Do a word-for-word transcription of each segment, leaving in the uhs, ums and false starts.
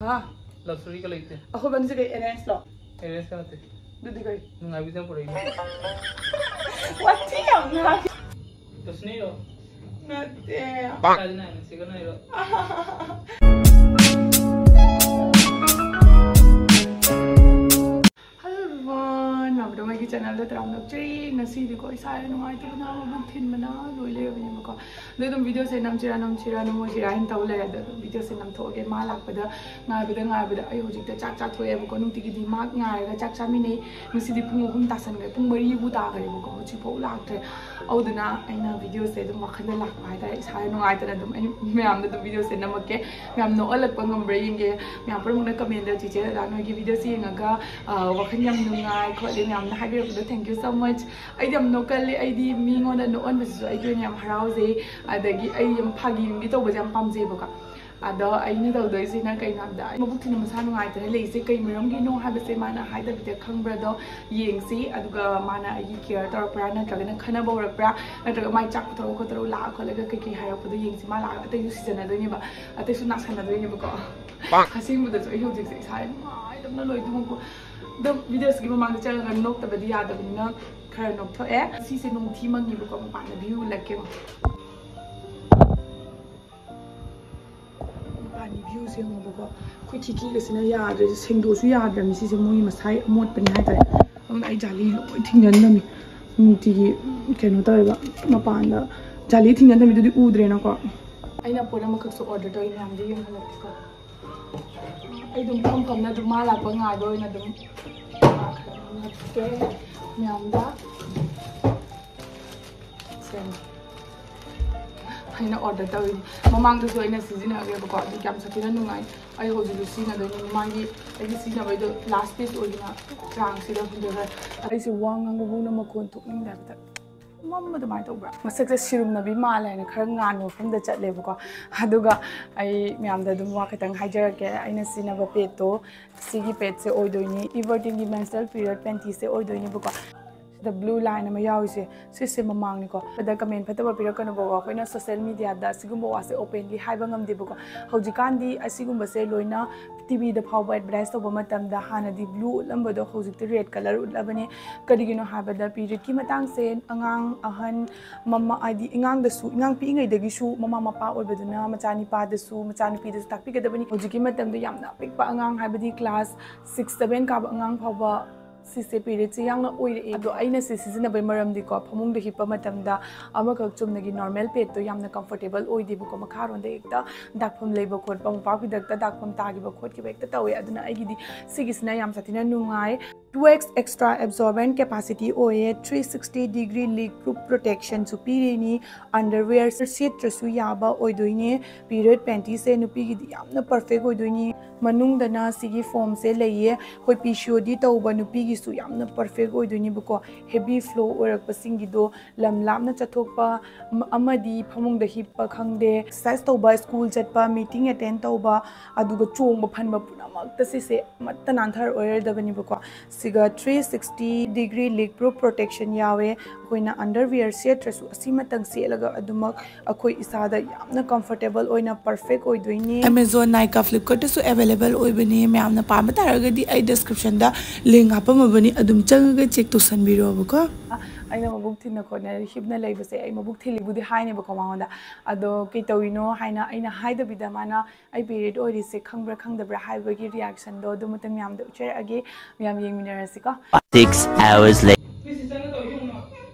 ꯍꯥ? Luxury ꯒ ꯂꯩꯇꯦ꯫ ꯑꯩꯈꯣꯏ ꯕꯥꯅꯤꯁꯦ ꯀꯩ arrange ꯂꯣ? Arrange ꯀ ꯅꯠꯇꯦ꯫ ꯑꯗꯨꯗꯤ ꯀꯩ? ꯅꯨꯡꯉꯥꯏꯕꯤꯗꯅ ꯄꯨꯔꯛꯏꯅꯦ꯫ ꯋꯥꯊꯤ ꯌꯥꯝ ꯉꯥꯡꯉꯤ꯫ ꯂꯣꯁꯅꯤꯔꯣ? ꯅꯠꯇꯦ꯫ ꯀꯥꯏꯗ ꯅꯥꯏꯅꯣ? ꯁꯤꯒ ꯅꯥꯏꯔꯣ? Hello everyone, ꯃꯌꯥꯝꯗꯣ ꯑꯩꯒꯤ channel ꯗ ꯇꯔꯥꯝꯅ ꯑꯣꯛꯆꯔꯤ꯫ ꯉꯁꯤꯗꯤꯀꯣ ꯏꯁꯥ ꯌꯥꯝ ꯅꯨꯡꯉꯥꯏꯇꯕꯅ ꯃꯕꯨꯛ ꯊꯤꯟꯕꯅ ꯂꯣꯏ ꯂꯩꯔꯕꯅꯦꯕꯀꯣ꯫ ꯑꯗꯣ ꯑꯗꯨꯝ video ꯁꯦ ꯅꯝꯁꯤꯔꯥ ꯅꯝꯁꯤꯔꯥ ꯅꯝꯃꯣꯏꯁꯤꯔꯥ ꯍꯥꯏꯅ ꯇꯧ ꯂꯩꯔꯦ꯫ ꯑꯗꯣ ꯑꯗꯨꯝ video ꯁꯦ ꯅꯝꯊꯣꯛꯑꯒꯦ꯫ ꯃꯥ ꯂꯥꯛꯄꯗ ꯉꯥꯏꯕꯗ ꯉꯥꯏꯕꯗ ꯑꯩ ꯍꯧꯖꯤꯛꯇ ꯆꯥꯛ ꯆꯥꯊꯣꯛꯑꯦꯕꯀꯣ꯫ ꯅꯨꯡꯇꯤꯒꯤꯗꯤ ꯃꯥ ꯉꯥꯏꯔꯒ ꯆꯥꯛ ꯆꯥꯃꯤꯟꯅꯩ꯫ ꯉꯁꯤꯗꯤ ꯄꯨꯡ ꯑꯍꯨꯝ ꯇꯥꯁꯟꯈ꯭ꯔꯦ, ꯄꯨꯡ ꯃꯔꯤꯕꯨ ꯇꯥꯈ꯭ꯔꯦꯕꯀꯣ, ꯍꯧꯖꯤꯛꯐꯥꯎ ꯂꯥꯛꯇ꯭ꯔꯦ꯫ ꯑꯗꯨꯗꯨꯅ ꯑꯩꯅ video ꯁꯦ ꯑꯗꯨꯝ ꯋꯥꯈꯜꯗ ꯂꯥꯛꯄ ꯍꯥꯏꯇꯥꯔꯦ, ꯏꯁꯥ ꯅꯨꯡꯉꯥꯏꯇꯅ ꯑꯗꯨꯝ ꯑꯩ ꯃꯌꯥꯝꯗ ꯑꯗꯨꯝ video ꯁꯦ ꯅꯝꯃꯛꯀꯦ꯫ ꯃꯌꯥꯝ ꯅꯣꯛꯍꯜꯂꯛꯄ ꯉꯝꯕ꯭ꯔꯥ ꯌꯦꯡꯒꯦ꯫ ꯃꯌꯥꯝ ꯄꯨꯝꯅꯃꯛꯅ comment ꯗ "ꯆꯤꯆꯦ ꯗꯗꯥ ꯅꯣꯏꯒꯤ video ꯁꯦ ꯌꯦꯡꯉꯒ, ꯑ, ꯋꯥꯈꯜ ꯌꯥꯝ ꯅꯨꯡꯉꯥꯏ ꯈꯣꯠꯂꯦ" ꯃꯌꯥꯝꯅ ꯍꯥꯏꯕꯤꯔꯛꯄꯗꯣ, thank you so much꯫ ꯑꯩꯗꯤ ꯌꯥꯝ ꯅꯣꯛꯀꯜꯂꯤ, ꯑꯩꯗꯤ ꯃꯤꯉꯣꯟꯗ ꯅꯣꯛꯍꯟꯕꯁꯤꯁꯨ ꯑꯩꯒꯤ ꯑꯣꯏꯅ ꯌꯥꯝ ꯍꯔꯥꯎꯖꯩ꯫ ꯑꯗꯒꯤ ꯑꯩ ꯌꯥꯝ ꯐꯥꯒꯤ ꯅꯨꯡꯒꯤ ꯇꯧꯕꯁꯦ ꯌꯥꯝ ꯄꯥꯝꯖꯩꯕꯀꯣ꯫ ꯑꯗꯣ ꯑꯩꯅ ꯇꯧꯗꯣꯏꯁꯤꯅ ꯀꯩꯅꯣ ꯍꯥꯏꯕꯗ, ꯑꯩ ꯃꯕꯨꯛ ꯊꯟꯅ ꯃꯁꯥ ꯅꯨꯡꯉꯥꯏꯇꯅ ꯂꯩꯁꯦ ꯀꯩ ꯃꯔꯝꯒꯤꯅꯣ ꯍꯥꯏꯕꯁꯦ ꯃꯥꯅ ꯍꯥꯏꯗꯕꯤꯗ ꯈꯪꯕ꯭ꯔꯥꯗꯣ ꯌꯦꯡꯁꯤ꯫ ꯑꯗꯨꯒ ꯃꯥꯅ ꯑꯩꯒꯤ care ꯇꯧꯔꯛꯄ꯭ꯔꯥ, ꯅꯠꯇ꯭ꯔꯒꯅ ꯈꯟꯅꯕ ꯍꯧꯔꯛꯄ꯭ꯔꯥ, ꯅꯠꯇ꯭ꯔꯒ ꯃꯥꯏ ꯆꯥꯛ ꯄꯨꯊꯣꯔꯛꯎ ꯈꯣꯠꯇꯣꯔꯛꯎ, ꯂꯥꯛꯑ ꯈꯣꯠꯂꯒ ꯀꯩꯀꯩ ꯍꯥꯏꯔꯛꯄꯗꯣ ꯌꯦꯡꯁꯤ꯫ ꯃꯥ ꯂꯥꯛꯑꯒ ꯑꯇꯩꯁꯨ ꯁꯤꯖꯟꯅꯗꯣꯏꯅꯦꯕ, ꯑꯇꯩꯁꯨ ꯅꯥꯁꯟꯅꯗꯣꯏꯅꯦꯕꯀꯣ꯫ ꯑꯁꯦꯡꯕꯗꯁꯨ ꯑꯩ ꯍꯧꯖꯤꯛꯁꯦ ꯏꯁꯥ ꯌꯥꯝ ꯅꯨꯡꯉꯥꯏꯇꯕꯅ ꯂꯣꯏ꯫ ꯑꯗꯨꯝ ꯑꯗꯨꯝ video ꯁꯤꯒꯤ ꯃꯃꯥꯡꯗ ꯆꯪꯉꯒ ꯅꯣꯛꯇꯕꯗꯤ ꯌꯥꯗꯕꯅꯤꯅ ꯈꯔ ꯅꯣꯛꯊꯣꯛꯑꯦ꯫ ꯁꯤꯁꯦ ꯅꯣꯡꯊꯤ ꯃꯪꯉꯤꯕꯀꯣ, ꯃꯄꯥꯟꯗ view ꯎꯠꯂꯛꯀꯦ꯫ ꯃꯄꯥꯟꯒꯤ view ꯁꯦ ꯌꯦꯡꯉꯣꯕꯀꯣ꯫ ꯑꯩꯈꯣꯏ ꯈꯤꯀꯤꯒꯁꯤꯅ ꯌꯥꯗ꯭ꯔꯦ, ꯁꯦꯡꯗꯣꯛꯑꯁꯨ ꯌꯥꯗ꯭ꯔꯕꯅꯤ꯫ ꯁꯤꯁꯦ ꯃꯣꯏꯒꯤ ꯃꯁꯥꯏ ꯑꯃꯣꯠꯄꯅꯤ ꯍꯥꯏꯇꯥꯔꯦ꯫ ꯑꯗꯨꯅ ꯑꯩ ꯖꯥꯂꯤ ꯂꯣꯏ ꯊꯤꯡꯖꯤꯟꯗꯕꯅꯤ꯫ ꯅꯨꯡꯇꯤꯒꯤ ꯀꯩꯅꯣ ꯇꯧꯋꯦꯕ, ꯃꯄꯥꯟꯗ ꯖꯥꯂꯤ ꯊꯤꯡꯖꯤꯟꯗꯕꯤꯗꯨꯗꯤ ꯎꯗ꯭ꯔꯦꯅꯀꯣ꯫ ꯑꯩꯅ ꯄꯣꯠ ꯑꯃꯈꯛꯁꯨ order ꯇꯧꯋꯤ, ꯃꯌꯥꯝꯗ ꯌꯦꯡꯍꯜꯂꯛꯀꯦꯀꯣ꯫ ꯑꯩ ꯑꯗꯨꯝ ꯐꯝ ꯐꯝꯅ ꯑꯗꯨꯝ ꯃꯥ ꯂꯥꯛꯄ ꯉꯥꯏꯕ ꯑꯣꯏꯅ ꯑꯗꯨꯝ ꯂꯥꯛꯀꯦ꯫ ꯃꯌꯥꯝꯗ ꯁꯦ, ꯑꯩꯅ order ꯇꯧꯔꯤꯅꯤ꯫ ꯃꯃꯥꯡꯗꯁꯨ ꯑꯩꯅ ꯁꯤꯖꯤꯟꯅꯈ꯭ꯔꯦꯕꯀꯣ, ꯑꯗꯨ ꯌꯥꯝ ꯁꯥꯊꯤꯅ ꯅꯨꯡꯉꯥꯏ꯫ ꯑꯩ ꯍꯧꯖꯤꯛꯁꯨ ꯁꯤꯖꯤꯟꯅꯗꯣꯏꯅꯤ꯫ ꯃꯃꯥꯡꯒꯤ ꯑꯩꯒꯤ ꯁꯤꯖꯤꯟꯅꯕꯩꯗꯣ last piece ꯑꯣꯏꯗꯅ ꯆꯥꯡꯁꯤꯗ ꯍꯨꯟꯗꯣꯛꯈ꯭ꯔꯦ꯫ ꯑꯩꯁꯦ ꯋꯥ ꯉꯥꯡꯕ ꯐꯥꯎꯅ ꯃꯈꯣꯟ ꯊꯣꯛꯅꯤꯡꯗꯦ ꯍꯥꯏꯕꯗ꯫ ꯃꯝꯕ ꯑꯗꯨꯃꯥꯏꯅ ꯇꯧꯕ꯭ꯔꯥ? ꯃꯁꯛꯁꯦ ꯁꯤꯔꯨꯝꯅꯕꯤ ꯃꯥꯜꯂꯦ ꯍꯥꯏꯅ ꯈꯔ ꯉꯥꯟꯕ ꯃꯐꯝꯗ ꯆꯠꯂꯦꯕꯀꯣ꯫ ꯑꯗꯨꯒ ꯑꯩ ꯃꯌꯥꯝꯗ ꯑꯗꯨꯝ ꯋꯥ ꯈꯤꯇꯪ ꯍꯥꯏꯖꯔꯛꯀꯦ꯫ ꯑꯩꯅ ꯁꯤꯖꯤꯟꯅꯕ padꯇꯣ ꯁꯤꯒꯤ padꯁꯦ ꯑꯣꯏꯗꯣꯏꯅꯤ, Everteenꯒꯤ menstrual period pantyꯁꯦ ꯑꯣꯏꯗꯣꯏꯅꯦꯕꯀꯣ꯫ ꯁꯤꯗ blue line ꯑꯃ ꯌꯥꯎꯔꯤꯁꯦ, ꯁꯤꯁꯦ ꯃꯃꯥꯡꯅꯤꯀꯣ꯫ ꯑꯗ comment ꯐꯠꯇꯕ ꯄꯤꯔꯛꯀꯅꯨꯕꯀꯣ, ꯑꯩꯈꯣꯏꯅ social media ꯗ ꯑꯁꯤꯒꯨꯝꯕ ꯋꯥꯁꯦ openly ꯍꯥꯏꯕ ꯉꯝꯗꯦꯕꯀꯣ꯫ ꯍꯧꯖꯤꯛꯀꯥꯟꯗꯤ ꯑꯁꯤꯒꯨꯝꯕꯁꯦ ꯂꯣꯏꯅ T V ꯗ ꯐꯥꯎꯕ advertise ꯇꯧꯕ ꯃꯇꯝꯗ ꯍꯥꯟꯅꯗꯤ blue ꯎꯠꯂꯝꯕꯗꯣ ꯍꯧꯖꯤꯛꯇꯤ red colour ꯎꯠꯂꯕꯅꯦ꯫ ꯀꯔꯤꯒꯤꯅꯣ ꯍꯥꯏꯕꯗ period ꯀꯤ ꯃꯇꯥꯡꯁꯦ ꯑꯉꯥꯡ, ꯑꯍꯟ, ꯃꯃꯥ, ꯍꯥꯏꯗꯤ ꯑꯉꯥꯡꯗꯁꯨ, ꯑꯉꯥꯡ ꯄꯤꯛꯏꯉꯩꯗꯒꯤꯁꯨ ꯃꯃꯥ ꯃꯄꯥ ꯑꯣꯏꯕꯗꯨꯅ ꯃꯆꯥꯅꯤꯄꯥꯗꯁꯨ ꯃꯆꯥꯅꯨꯄꯤꯗꯁꯨ ꯇꯥꯛꯄꯤꯒꯗꯕꯅꯤ꯫ ꯍꯧꯖꯤꯛꯀꯤ ꯃꯇꯝꯗ ꯌꯥꯝꯅ ꯑꯄꯤꯛꯄ ꯑꯉꯥꯡ, ꯍꯥꯏꯕꯗꯤ class six seven ꯀꯥꯕ ꯑꯉꯥꯡ ꯐꯥꯎꯕ ꯁꯤꯁꯦ period ꯁꯦ ꯌꯥꯝꯅ ꯑꯣꯏꯔꯛꯑꯦ꯫ ꯑꯗꯣ ꯑꯩꯅ ꯁꯤ ꯁꯤꯖꯤꯟꯅꯕꯩ ꯃꯔꯝꯗꯤꯀꯣ, ꯐꯃꯨꯡꯗ ꯍꯤꯞꯄ ꯃꯇꯝꯗ ꯑꯃꯈꯛ ꯆꯨꯝꯅꯒꯤ normal pad ꯇꯣ ꯌꯥꯝꯅ comfortable ꯑꯣꯏꯗꯦꯕꯀꯣ, ꯃꯈꯥꯔꯣꯝꯗ ꯍꯦꯛꯇ ꯗꯥꯛꯐꯝ ꯂꯩꯕ ꯈꯣꯠꯄ, ꯃꯣꯝꯄꯥꯛ ꯐꯤꯗꯛꯇ ꯗꯥꯛꯐꯝ ꯇꯥꯈꯤꯕ ꯈꯣꯠꯈꯤꯕ ꯍꯦꯛꯇ ꯇꯧꯋꯦ꯫ ꯑꯗꯨꯅ ꯑꯩꯒꯤꯗꯤ ꯁꯤꯒꯤꯁꯤꯅ ꯌꯥꯝ ꯁꯥꯊꯤꯅ ꯅꯨꯡꯉꯥꯏ꯫ Two X extra absorbent capacity ꯑꯣꯏꯌꯦ, three sixty degree leak proof protection ꯁꯨ ꯄꯤꯔꯤꯅꯤ, underwear ꯁꯦꯠꯇ꯭ꯔꯁꯨ ꯌꯥꯕ ꯑꯣꯏꯗꯣꯏꯅꯦ꯫ Period panty ꯁꯦ ꯅꯨꯄꯤꯒꯤꯗꯤ ꯌꯥꯝꯅ perfect ꯑꯣꯏꯗꯣꯏꯅꯤ꯫ ꯃꯅꯨꯡꯗꯅ ꯁꯤꯒꯤ foam ꯁꯦ ꯂꯩꯌꯦ꯫ ꯑꯩꯈꯣꯏ P C O D ꯇꯧꯕ ꯅꯨꯄꯤꯒꯤꯁꯨ ꯌꯥꯝꯅ perfect ꯑꯣꯏꯗꯣꯏꯅꯦꯕꯀꯣ꯫ Heavy flow ꯑꯣꯏꯔꯛꯄꯁꯤꯡꯒꯤꯗꯣ, ꯂꯝ ꯂꯥꯞꯅ ꯆꯠꯊꯣꯛꯄ ꯑꯃ-, ꯑꯃꯗꯤ ꯐꯃꯨꯡꯗ ꯍꯤꯞꯄ ꯈꯪꯗꯦ, exercise ꯇꯧꯕ, school ꯆꯠꯄ, meeting attend ꯇꯧꯕ, ꯑꯗꯨꯒ ꯆꯣꯡꯕ ꯐꯟꯕ ꯄꯨꯝꯅꯃꯛꯇ ꯁꯤꯁꯦ ꯑꯃꯠꯇ ꯅꯥꯟꯊꯔꯛꯑꯣꯏꯗꯕꯅꯦꯕꯀꯣ꯫ ꯁꯤꯒ three sixty degree leak proof protection ꯌꯥꯎꯋꯦ꯫ ꯑꯩꯈꯣꯏꯅ underwear ꯁꯦꯠꯇ꯭ꯔꯁꯨ ꯑꯁꯤꯃꯇꯪ ꯁꯦꯠꯂꯒ ꯑꯗꯨꯃꯛ ꯑꯩꯈꯣꯏ ꯏꯁꯥꯗ ꯌꯥꯝꯅ comfortable ꯑꯣꯏꯅ perfect ꯑꯣꯏꯗꯣꯏꯅꯤ꯫ Amazon, Nykaa, Flipkart ꯇꯁꯨ available ꯑꯣꯏꯕꯅꯤ꯫ ꯃꯌꯥꯝꯅ ꯄꯥꯝꯕ ꯇꯥꯔꯒꯗꯤ ꯑꯩ description ꯗ link ꯍꯥꯞꯄꯝꯃꯕꯅꯤ, ꯑꯗꯨꯝ ꯆꯪꯉꯒ check ꯇꯧꯁꯟꯕꯤꯔꯣꯕꯀꯣ꯫ ꯑꯩꯅ ꯃꯕꯨꯛ ꯊꯤꯟꯅ ꯈꯣꯠꯅ ꯍꯤꯞꯅ ꯂꯩꯕꯁꯦ, ꯑꯩ ꯃꯕꯨꯛ ꯊꯤꯜꯂꯤꯕꯨꯗꯤ ꯍꯥꯏꯅꯦꯕꯀꯣ ꯃꯉꯣꯟꯗ, ꯑꯗꯣ ꯀꯩ ꯇꯧꯔꯤꯅꯣ ꯍꯥꯏꯅ ꯑꯩꯅ ꯍꯥꯏꯗꯕꯤꯗ ꯃꯥꯅ ꯑꯩ period ꯑꯣꯏꯔꯤꯁꯦ ꯈꯪꯕ꯭ꯔꯥ ꯈꯪꯗꯕ꯭ꯔꯥ ꯍꯥꯏꯕꯒꯤ reaction ꯗꯣ ꯑꯗꯨ ꯃꯇꯪ ꯃꯌꯥꯝꯗ ꯎꯠꯆꯔꯛꯑꯒꯦ꯫ ꯃꯌꯥꯝ ꯌꯦꯡꯃꯤꯟꯅꯔꯁꯤꯀꯣ꯫ Six hours later.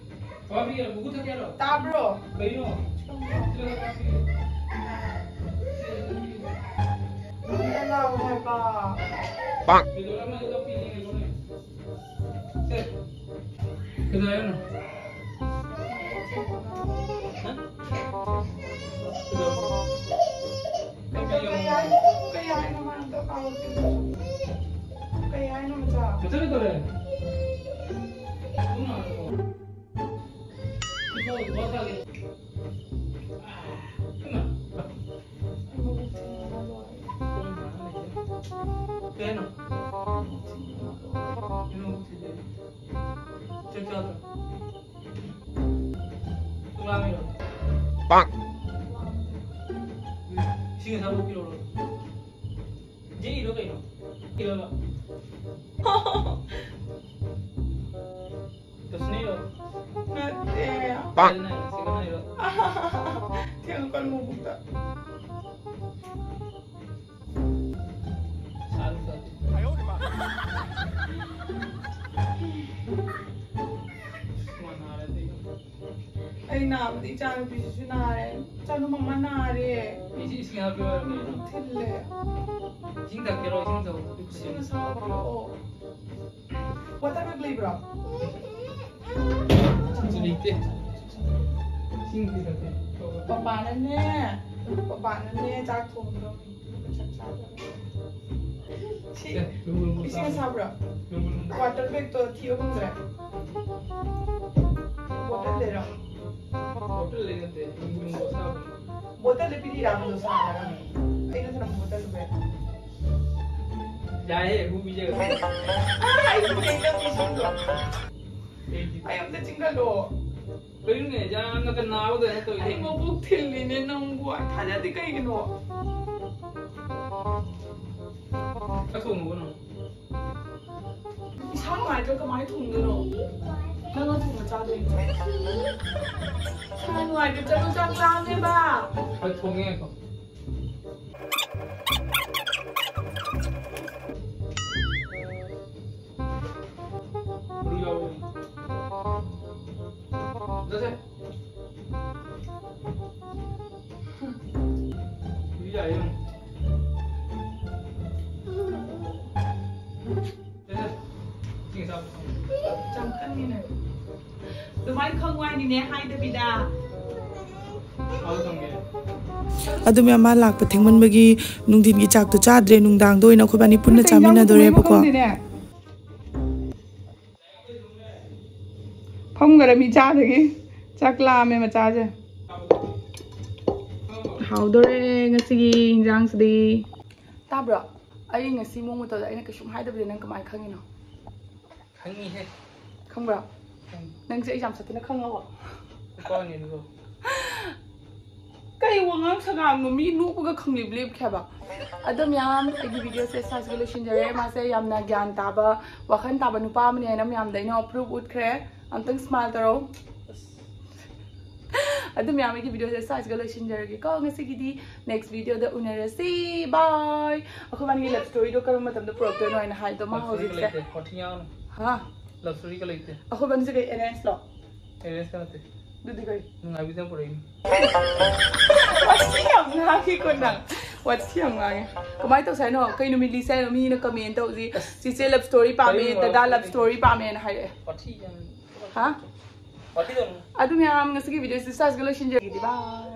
ꯇꯥꯕ꯭ꯔꯣ? ꯂꯥꯛꯑꯣ ꯍꯥꯏꯕ꯫ ꯀꯩꯗꯧꯔꯦ ꯍꯥꯏꯅꯣ? ꯍꯥ? ꯀꯩꯗꯧꯔꯦ? ꯀꯩ ꯍꯥꯏꯅꯣ? ꯀꯩ ꯍꯥꯏꯅꯣ ꯃꯥꯅ ꯑꯝꯇ ꯍꯥꯏꯔꯛꯀꯦ꯫ ꯀꯩ ꯍꯥꯏꯅꯣ ꯃꯆꯥ? ꯃꯆꯥ ꯀꯩꯗꯧꯔꯦ? ꯏꯕꯨꯡꯉꯣ꯫ ꯏꯕꯨꯡꯉꯣ, ꯏꯕꯨꯡꯉꯣ ꯇꯥꯒꯦ꯫ ꯏꯃꯥ꯫ ꯑꯩ ꯃꯕꯨꯛ ꯊꯤꯟꯕꯅ ꯂꯣꯏꯔꯦ꯫ ꯀꯩ ꯍꯥꯏꯅꯣ? ꯆꯥꯛ ꯆꯥꯗ꯭ꯔꯣ? ꯄꯨꯡ ꯂꯥꯝꯃꯤꯔꯣ? ꯄꯥꯛ꯫ ꯏꯁꯤꯡ ꯑꯁꯥꯕ ꯄꯤꯔꯛꯎꯔꯣ? ꯖꯤꯔꯤꯗꯣ ꯀꯩꯅꯣ? ꯏꯔꯣꯕ? ꯇꯁꯅꯤꯔꯣ? ꯅꯠꯇꯦ꯫ ꯄꯥꯛ꯫ ꯀꯩꯅꯣ ꯍꯥꯏꯔꯣ? ꯁꯤ ꯀꯩꯅꯣ ꯍꯥꯏꯔꯣ? ꯊꯦꯡꯉꯛꯀꯅꯨ ꯃꯕꯨꯛꯇ꯫ ꯁꯥꯔꯨ ꯁꯥꯔꯨ꯫ ꯃꯥ ꯅꯥꯔꯗꯤ꯫ ꯑꯩ ꯅꯥꯕꯗꯤ ꯏꯆꯥꯅꯨꯄꯤꯁꯤꯁꯨ ꯅꯥꯔꯦ꯫ ꯏꯆꯥꯅꯨꯄꯤ ꯃꯃꯥ ꯅꯥꯔꯦ꯫ ꯏꯁꯤꯡ, ꯏꯁꯤꯡ ꯍꯥꯞꯄꯤꯌꯣ ꯍꯥꯏꯕꯅꯦ꯫ ꯊꯤꯜꯂꯦ꯫ ꯏꯁꯤꯡ ꯊꯛꯀꯦꯔꯣ? ꯏꯁꯤꯡ ꯊꯛꯑꯣ꯫ ꯏꯁꯤꯡ ꯑꯁꯥꯕ ꯄꯤꯔꯛꯑꯣ꯫ ꯋꯥꯇꯔ ꯕꯦꯒ ꯂꯩꯕ꯭ꯔꯣ? ꯏꯁꯤꯡꯁꯨ ꯂꯩꯇꯦ꯫ ꯏꯁꯤꯡꯗꯤ ꯊꯛꯀꯦ꯫ ꯄꯄꯥꯅꯅꯦ, ꯄꯄꯥꯅꯅꯦ ꯆꯥꯛ ꯊꯣꯡꯗ꯭ꯔꯣ? ꯁꯤ, ꯑꯦ, ꯂꯨꯝꯕꯨ ꯂꯨꯝꯕꯨ ꯏꯁꯤꯡ ꯆꯥꯕ꯫ ꯑꯁꯥꯕ꯭ꯔꯣ? ꯂꯨꯝꯕꯨ ꯂꯨꯝꯕꯨ꯫ ꯋꯥꯇꯔ ꯕꯦꯒꯇꯣ ꯊꯤꯕ ꯐꯪꯗ꯭ꯔꯦ꯫ ꯕꯣꯇꯜ ꯂꯩꯔꯣ? ꯕꯣꯇꯜ ꯂꯩ ꯅꯠꯇꯦ, ꯂꯨꯝꯕꯨ ꯂꯨꯝꯕꯨ ꯑꯁꯥꯕ꯫ ꯕꯣꯇꯜꯗ ꯄꯤꯔꯤꯔꯥ ꯑꯃꯗꯣ ꯁꯥꯔꯒ? ꯑꯩꯅ ꯊꯝꯃꯝꯕ ꯕꯣꯇꯜꯗꯨ ꯕꯦꯒ꯫ ꯌꯥꯏꯌꯦ, ꯑꯃꯨꯛ ꯄꯤꯖꯒꯦ꯫ ꯑꯥ, ꯑꯩ ꯄꯨꯔꯛꯏ ꯅꯪꯒꯤ ꯏꯁꯤꯡꯗꯣ꯫ ꯑꯩꯒꯤ ꯑꯩ ꯑꯝꯇ ꯆꯤꯡꯈꯠꯂꯣ꯫ ꯀꯩꯅꯣꯅꯦ, ꯌꯥꯝꯅꯒ ꯅꯥꯕꯗ ꯀꯩꯅꯣ ꯇꯧꯔꯤꯁꯦ? ꯑꯩ ꯃꯕꯨꯛ ꯊꯤꯜꯂꯤꯅꯦ ꯅꯪꯕꯨ꯫ ꯑꯩ ꯊꯥꯖꯗꯦ, ꯀꯩꯒꯤꯅꯣ? ꯆꯥꯛ ꯊꯣꯡꯉꯕꯣ ꯅꯪ? ꯏꯁꯥ ꯅꯨꯡꯉꯥꯏꯇ꯭ꯔ ꯀꯃꯥꯏꯅ ꯊꯣꯡꯗꯣꯏꯅꯣ? ꯅꯪꯅ ꯊꯣꯡꯕ ꯆꯥꯗꯣꯏꯅꯦ꯫ ꯏꯁꯥ ꯅꯨꯡꯉꯥꯏꯇ꯭ꯔ ꯆꯠꯂꯣ, ꯆꯥꯛ ꯂꯥꯝꯃꯦꯕ꯫ ꯍꯣꯏ, ꯊꯣꯡꯉꯦ ꯉꯥꯏꯈꯣ꯫ ꯃꯔꯨ ꯌꯥꯎꯔꯤ꯫ ꯆꯠꯁꯦ꯫ ꯃꯔꯨ ꯌꯥꯏꯌꯦ ꯌꯦꯡꯉꯣ꯫ ꯆꯠꯁꯦ꯫ ꯆꯤꯡ ꯆꯥꯕ ꯆꯪꯉꯣ꯫ ꯆꯪꯈꯟꯃꯤꯟꯅꯔꯦ꯫ ꯑꯗꯨꯃꯥꯏꯅ ꯈꯪꯉꯨ ꯍꯥꯏꯅꯤꯅꯦ, ꯍꯥꯏꯗꯕꯤꯗ꯫ ꯆꯥꯕ ꯆꯪꯒꯦ꯫ ꯑꯗꯨ ꯃꯌꯥꯝ ꯃꯥ ꯂꯥꯛꯄ ꯊꯦꯡꯃꯟꯕꯒꯤ ꯅꯨꯡꯊꯤꯟꯒꯤ ꯆꯥꯛꯇꯣ ꯆꯥꯗ꯭ꯔꯦ, ꯅꯨꯡꯗꯥꯡꯗ ꯑꯣꯏꯅ ꯑꯩꯈꯣꯏ ꯕꯥꯅꯤ ꯄꯨꯟꯅ ꯀꯩ ꯏꯟꯖꯥꯡ ꯊꯣꯡꯉꯤꯅꯣ ꯆꯥꯃꯤꯟꯅꯗꯣꯔꯦꯕꯀꯣ꯫ ꯈꯪꯗꯦꯅꯦ꯫ ꯐꯝꯈꯔꯦ ꯃꯤ ꯆꯥꯗꯒꯤ꯫ ꯆꯥꯛ ꯂꯥꯝꯃꯦ ꯃꯆꯥꯁꯦ꯫ ꯍꯥꯎꯗꯣꯔꯦ ꯉꯁꯤꯒꯤ ꯏꯟꯖꯥꯡꯁꯤꯗꯤ꯫ ꯇꯥꯕ꯭ꯔꯣ? ꯑꯩ ꯉꯁꯤ ꯃꯑꯣꯡ ꯃꯇꯧꯗ ꯑꯩꯅ ꯀꯩꯁꯨꯝ ꯍꯥꯏꯗꯕꯗꯤ ꯅꯪ ꯀꯃꯥꯏꯅ ꯈꯪꯉꯤꯅꯣ? ꯈꯪꯉꯤꯍꯦ꯫ ꯈꯪꯕ꯭ꯔꯥ? ꯈꯪꯉꯤ꯫ ꯅꯪꯁꯦ ꯑꯩ ꯌꯥꯝ ꯁꯥꯊꯤꯅ ꯈꯪꯉꯕꯣ? ꯅꯨꯄꯥꯅꯤ ꯑꯗꯨꯒ꯫ ꯀꯩ ꯋꯥꯉꯥꯡ ꯁꯉꯥꯡꯅꯣ? ꯃꯤ ꯅꯣꯛꯄꯒ ꯈꯪꯂꯦꯞ ꯂꯦꯞꯈꯤ ꯍꯥꯏꯕ꯫ ꯑꯗꯣ ꯃꯌꯥꯝ, ꯑꯩꯒꯤ ꯚꯤꯗꯤꯑꯣꯁꯦ ꯁ꯭ꯋꯥꯏꯁꯤꯒ ꯂꯣꯏꯁꯤꯟꯖꯔꯦ꯫ ꯃꯥꯁꯦ ꯌꯥꯝꯅ ꯒ꯭ꯌꯥꯟ ꯇꯥꯕ, ꯋꯥꯈꯜ ꯇꯥꯕ ꯅꯨꯄꯥ ꯑꯃꯅꯤ ꯍꯥꯏꯅ ꯃꯌꯥꯝꯗ ꯑꯩꯅ ꯄ꯭ꯔꯨꯐ ꯎꯠꯈ꯭ꯔꯦ꯫ ꯑꯝꯇꯪ ꯁ꯭ꯃꯥꯏꯜ ꯇꯧꯔꯣ꯫ ꯑꯗꯨ ꯃꯌꯥꯝ, ꯑꯩꯒꯤ ꯚꯤꯗꯤꯑꯣꯁꯦ ꯁ꯭ꯋꯥꯏꯁꯤꯒ ꯂꯣꯏꯁꯤꯟꯖꯔꯒꯦꯀꯣ ꯉꯁꯤꯒꯤꯗꯤ꯫ ꯅꯦꯛꯁ ꯚꯤꯗꯤꯑꯣꯗ ꯎꯅꯔꯁꯤ꯫ ꯕꯥꯏ꯫ ꯑꯩꯈꯣꯏꯕꯥꯅꯤꯒꯤ ꯂꯚ ꯁ꯭ꯇꯣꯔꯤꯗꯣ ꯀꯔꯝꯕ ꯃꯇꯝꯗ ꯄꯨꯔꯛꯇꯣꯏꯅꯣ ꯍꯥꯏꯅ ꯍꯥꯏꯗꯣ ꯃꯥ ꯂꯚ ꯁ꯭ꯇꯣꯔꯤꯒ ꯍꯧꯖꯤꯛꯁꯦ꯫ ꯂꯩꯇꯦ, ꯋꯥꯊꯤ ꯉꯥꯡꯅꯨ꯫ ꯍꯥ? ꯂꯚ ꯁ꯭ꯇꯣꯔꯤꯒ ꯂꯩꯇꯦ꯫ ꯑꯩꯈꯣꯏꯕꯥꯅꯤꯁꯦ ꯀꯩ, ꯑꯦꯔꯦꯟꯖꯂꯣ? ꯑꯦꯔꯦꯟꯖꯀ ꯅꯠꯇꯦ꯫ ꯑꯗꯨꯗꯤ ꯀꯩ? ꯅꯨꯡꯉꯥꯏꯕꯤꯗꯅ ꯄꯨꯔꯛꯏꯅꯤ꯫ ꯋꯥꯊꯤ ꯌꯥꯝ ꯉꯥꯡꯉꯤꯀꯣ ꯅꯪ꯫ ꯋꯥꯊꯤ ꯌꯥꯝ ꯉꯥꯡꯉꯦ꯫ ꯀꯃꯥꯏꯅ ꯇꯧꯁꯦ ꯍꯥꯏꯅꯣ? ꯀꯩ ꯅꯨꯃꯤꯠ ꯂꯤꯁꯦ ꯍꯥꯏꯅꯣ? ꯃꯤꯅ ꯀꯃꯦꯟ ꯇꯧꯁꯤ, "ꯆꯤꯆꯦ ꯂꯚ ꯁ꯭ꯇꯣꯔꯤ ꯄꯥꯝꯃꯦ, ꯗꯗꯥ ꯂꯚ ꯁ꯭ꯇꯣꯔꯤ ꯄꯥꯝꯃꯦꯅ" ꯍꯥꯏꯔꯛꯑꯦ꯫ ꯋꯥꯊꯤ ꯌꯥꯝ ꯍꯥ? ꯋꯥꯊꯤ ꯇꯧꯅꯨ꯫ ꯑꯗꯨ ꯃꯌꯥꯝ, ꯉꯁꯤꯒꯤ ꯚꯤꯗꯤꯑꯣꯁꯤ ꯁ꯭ꯋꯥꯏꯁꯤꯒ ꯂꯣꯏꯁꯤꯟꯖꯔꯒꯦ꯫ ꯕꯥꯏ꯫